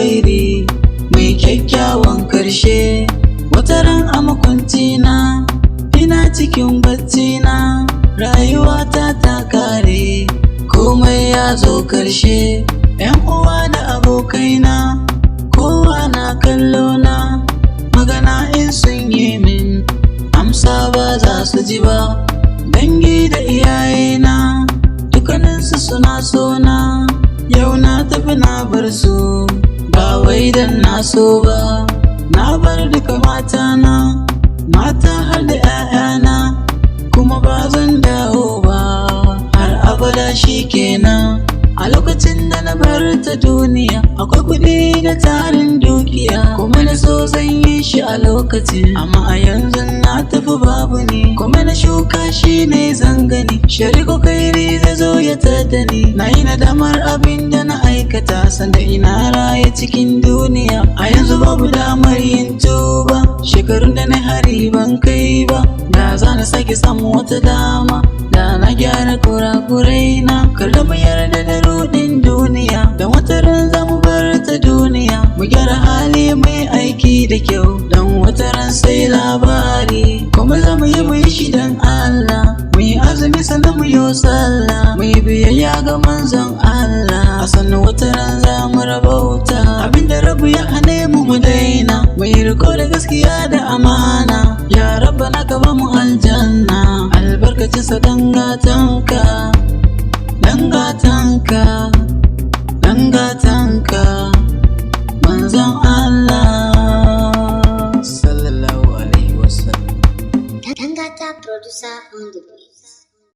alkhairi, mai kyakkyawan karshe. Wataran a makwanci na, ina cikin bacci na, rayuwata ta kare, komai ya zo karshe. Yan uwa da abokaina, kowa na kallo na, magana in sun yi min, amsa ba za su ji ba. Dangi da iyayena, dukkaninsu suna sona, yau na tafi na bar su, ba wai dan na so ba. Na bar duka matana, mata har da 'ya'yana, kuma ba zan dawo ba har abada, kenan. A lokacin da na bar ta duniya, akwai kuɗi da tarin dukiya, kuma na so zan yi shi a lokacin, amma a yanzu na tafi babu ni. Kuma na shuka shi ne zan gani, sharri ko khairi zai zo ya tada ni. Na yi nadamar abin da na aikata sanda ina raye cikin duniya. A yanzu babu damar yin tuba, shekarun da na hari ban kai ba. Da za na sake samu wata dama, da na gyara kurakurai na. Kada mu yarda da rudin duniya, da wata ran za mu bar ta duniya. Mu gyara hali, mai aiki da kyau, don wata ran sai labari. Kuma za mu yi, mu yi shi don Allah, mu yi azumi, sannan mu yi sallah, mu yi biyayya ga manzon Allah. A sannan wata ran za mu rabauta. Abinda Rabbu ya hane mu, mu daina, mu yi riko da gaskiya da amana. Ya Rabba na, ka ba mu aljanna albarkacin sa, dangatanka, dangatanka, dangatanka, manzon Allah sallallahu alaihi wasallam. Dangata producer on the beat.